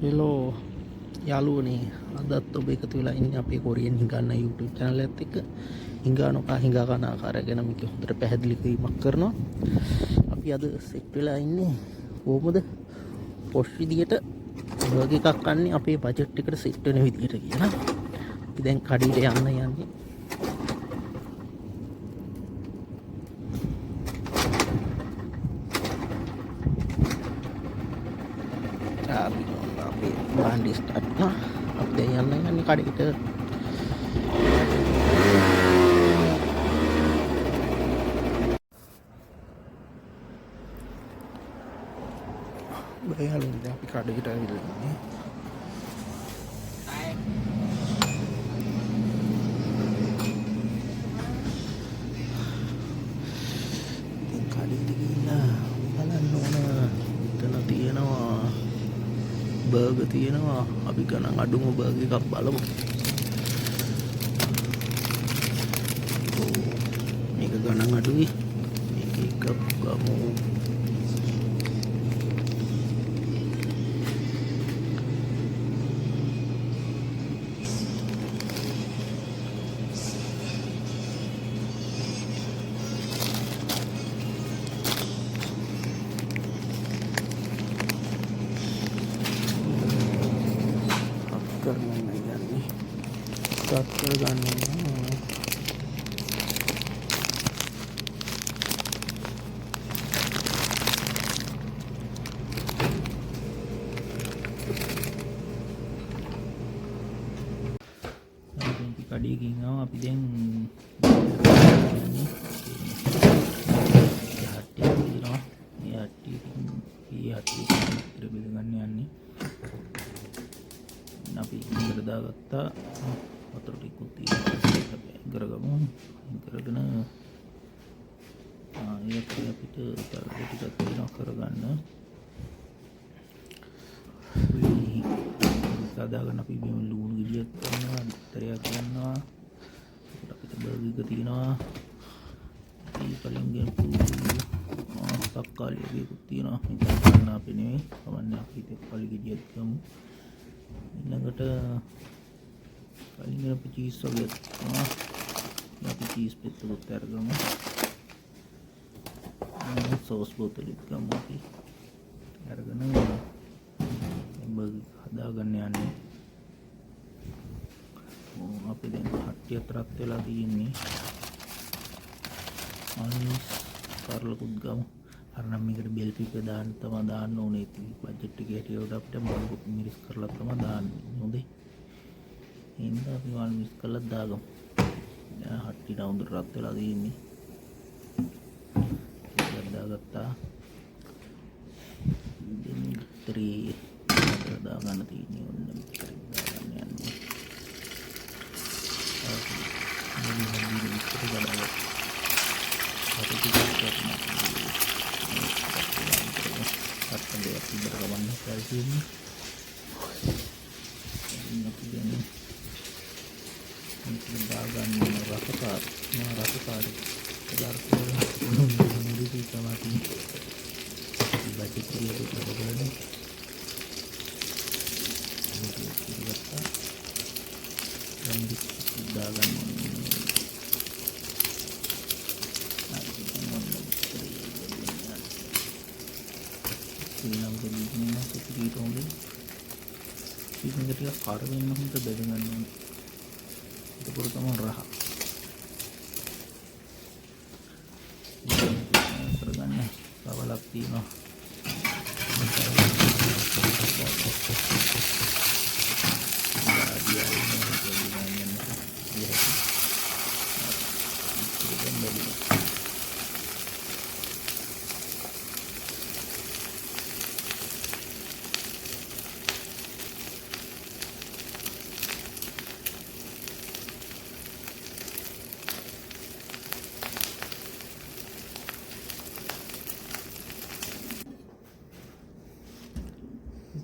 Hello යාළුවනේ, අදත් ඔබ එකතු වෙලා ඉන්නේ අපේ කොරියන් හිඟන්න YouTube channel එකත් එක්ක. හිඟා නොකා හිඟා කන ආකාරය ගැන මේක හොඳට පැහැදිලි කිරීමක් කරනවා. අපි අද සෙට් වෙලා ඉන්නේ කොහොමද පොෂ් විදියට බර්ගර් එකක් කන්නේ අපේ බජට් එකට සෙට් වෙන විදියට කියලා. අපි දැන් කඩේට යන්න යන්නේ. අපි අපේ භාණ්ඩ ස්ටාර්ට් වුණා. අපි දැන් යන්න යන්නේ කඩේට. යාළුවනේ, දැන් අපි කඩේට ඇවිල්ලා ඉන්නේ. ඉතින් කඩේට ගිහිල්ලා බලන්න ඕන, එතන තියෙනවා බර්ගර් තියෙනවා. අපි ගණන් අඩුම බර්ගර් එකක් බලමු. මේක ගණන් අඩුයි. මේක එකක් ගමු. කරගන්න යන්නේ. ස්ටාර්ට් කරගන්න ඕන. අපි කඩේකින් ආවා. අපි දැන් යන්නේ හට්ටියක් තියෙනවා. මේ හට්ටියකින් මේ හට්ටියකින් ඉර බෙද ගන්න යන්නේ. අපි ඉඳලා දාගත්තා. වතුර ටිකකුත් තියෙනවා. අපි අයින් කරගමු. අයින් කරගෙන ඒත් අපිට තව ටිකක් තියෙනවා කරගන්න. හදාගන්න අපි බිම ලුණු ගෙඩියක් ගන්නවා, බිත්තරයක් ගන්නවා. එතකොට අපිට බර්ගර් එක තියෙනවා. අපි කලින් ගෙනපු තක්කාලි වගේකුත් තියෙනවා. මේක ගන්න අපි නෙවෙයි. කමන්නේ, අපි තක්කාලි ගෙඩියක් ගමු. ඊළඟට කලින් ගෙනපු චීස් වගේක් තියෙනවා. අපි චීස් පෙත්තකුත් අරගමු. සෝස් බෝතලෙත් ගමු අපි. අරගෙන බර්ගර් හදාගන්න යන්නේ. අපි දැන් හට්ටිය රත් වෙලා තියෙන්නේ. අනිස් කරලකුත් ගමු. අර නම් මේකට බෙල් පිපර් දාන්න තමයි දාන්න ඕනේ. ඉතින් බජට් එකේ හැටියට අපිට මල් මිරිස් කරලා තමයි දාන්න හොඳේ. එහෙනම් අපි මල් මිරිස් කරලා දාගමු. දැන් හට්ටිය නම් හොඳට රත් වෙලා තියෙන්නේ. ඒක දාගත්තා. දැන් බිත්තරේ දාගන්න තියෙන්නේ. ඔන්න බිත්තරේ දාගන්න යන්නේ. මුලින්ම බිත්තරේ ගඩාගත්තා. හරි ටිකක් කරනවා. කට්ට දෙයක් තිබ්බට කමන්නේ කියලා තියෙන්නේ. ඉතින් අපි දැන් මේක දාගන්න රසකාර. මා රසකාර. පදාර්ථ වල මුලින්ම තමයි තියෙන්නේ. බජට් එකේ බලන්න. මේක ඉතිරිගත්තා. දැන් දාගන්න ඕනේ. ශ්‍රී ලංකා බීජ නම් සුපිරියට හොඳයි. ඉතින් මේක ටිකක් කර වෙන්න හොඳ බෙද ගන්න ඕනේ. එතකොට තමයි රහ. කරගන්න කවලක් තියෙනවා.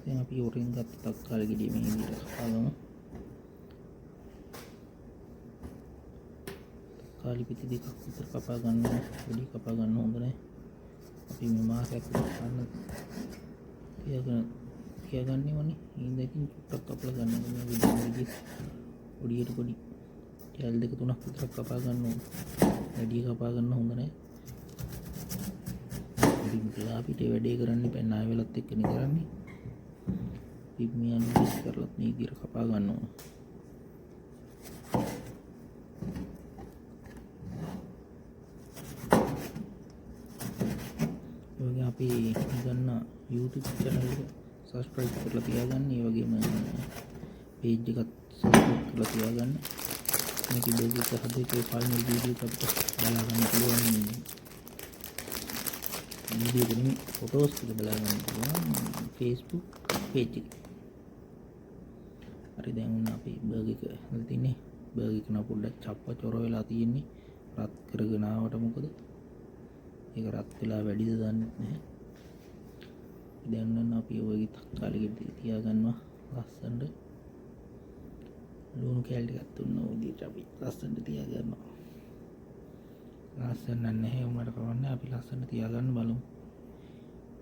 දැන් අපි උරින් ගත්ත තක්කාලි ගෙඩිය මේ විදිහට කපාගමු. තක්කාලි පිටි දෙකක් විතර කපා ගන්න ඕනේ. පොඩි කපා ගන්න හොඳ නෑ. අපි මේ මාසයක් විතර කන්න තියාගෙන තියාගන්න ඕනේ. ඒ හින්දා ඉතින් චුට්ටක් කපලා ගන්න ඕනේ. මේ විදිහට පොඩියට පොඩි කෑලි දෙක තුනක් විතර කපා ගන්න ඕනේ. වැඩි කපා ගන්න හොඳ නෑ. ඉතින් අපිට වැඩේ කරන්න එපා. ණය වෙලත් එක්කනේ කරන්නේ. ඉතින් මේ අලු මිරිස් කරලත් මේ විදිහට කපා ගන්න ඕනේ. ඒ වගේ අපි ගන්න YouTube channel එක subscribe කරලා තියාගන්න. ඒ වගේම page එකත් subscribe කරලා තියාගන්න. මේක බර්ගර් එක හදේ ෆයිනල් වීඩියෝ එක අපිට බලා ගන්න පුළුවන්. වීඩියෝ එක නෙමෙයි ෆොටෝස් ටික බලා ගන්න පුළුවන් Facebook page එකේ. හරි දැන් ඔන්න අපි බර්ගර් එක හදලා තින්නේ. බර්ගර් එක නම් පොඩ්ඩක් චප්ප චොර වෙලා තියෙන්නේ. රත් කරගෙන ආවට මොකද? ඒක රත් වෙලා වැඩිද දන්නේ නැහැ. දැන් නම් අපි ඔය වගේ තක්කාලි ගෙඩි තියාගන්නවා ලස්සනට. ලුණු කෑලි ටිකක් තුන්න ඔය විදිහට අපි ලස්සනට තියාගන්නවා. ලස්සන නැහැ උනාට කමක් නැහැ, අපි ලස්සනට තියාගන්න බලමු.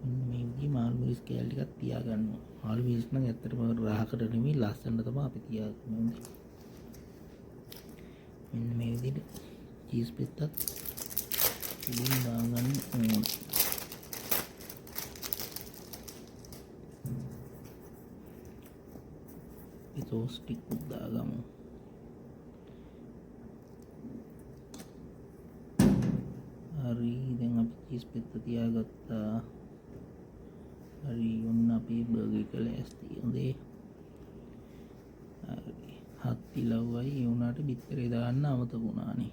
මෙන්න මේ විදිහේ මාළු මිරිස් කෑලි ටිකක් තියාගන්නවා. මාළු මිරිස් නම් ඇත්තටම රහකට නෙමෙයි ලස්සනට තමයි අපි තියාගන්නේ. මෙන්න මේ විදිහට චීස් පෙත්තක් උඩින් දාගන්න ඕන. අපි සෝස් ටිකක් දාගමු. හරි දැන් අපි චීස් පෙත්ත තියාගත්තා. හරි ඔන්න අපේ බර්ගර් එක ලෑස්ති. හොඳේ. හරි හත් ඉලව්වයි. ඒ වුණාට බිත්තරේ දාන්න අමතක වුණානේ.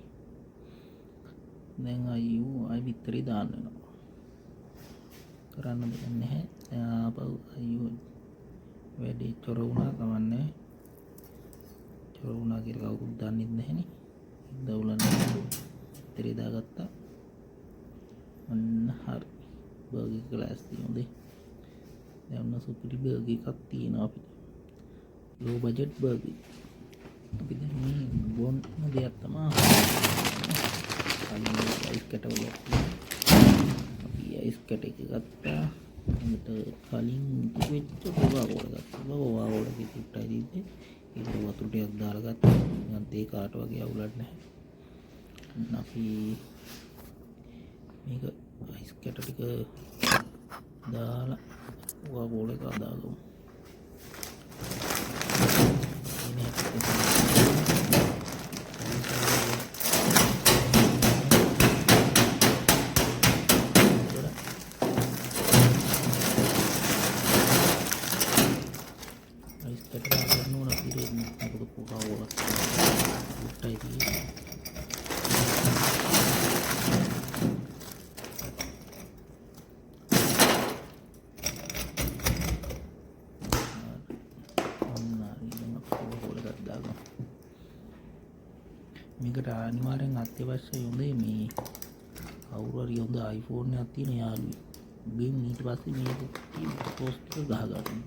දැන් අයියෝ ආයි බිත්තරේ දාන්න වෙනවා. කරන්න දෙයක් නැහැ. දැන් ආපහු අයියෝ වැඩේ චොර වුණා කමන්නේ. චොර වුණා කියලා කවුරුත් දන්නෙත් නැහනේ. දවුලන්නේ බිත්තරේ දාගත්තා. ඔන්න හරි බර්ගර් එක ලෑස්ති. හොඳේ. දැන් ඔන්න සුපිරි බර්ගර් එකක් තියෙනවා අපිට. Low budget burger. අපි දැන් මේ බොන්න දෙයක් තමයි කලින් අයිස් කැට වගේ තියෙනවා. අපි අයිස් කැට එක ගත්තා. ඊට කලින් වෙච්ච කොකා කෝලා ගත්තා. කොකා කෝලා එකේ චුට්ටයි තිබ්බේ. ඒකට වතුර ටිකක් දාලා ගත්තා. නිකන් තේ කාට වගේ අවුලක් නැහැ. ඔන්න අපි මේක අයිස් කැට ටික දාලා කොකා කෝලා එක හදාගමු. අයිස් කැට දාගන්න ඕන අපිට. මොකද කොකා කෝලා චුට්ටයි තියෙන්නේ. මේකට අනිවාර්යෙන් අත්‍යවශ්‍යයි හොඳේ මේ කවුරු හරි හොඳ iPhone එකක් තියෙන යාළුවෙක්. ගෙන් ඊට පස්සේ මේක ෆොටෝස් ටික ගහ ගන්න.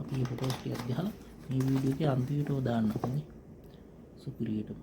අපි මේ ෆොටෝස් ටිකක් ගහලා මේ වීඩියෝ එකේ අන්තිමටම දාන්න හොඳේ. සුපිරියටම.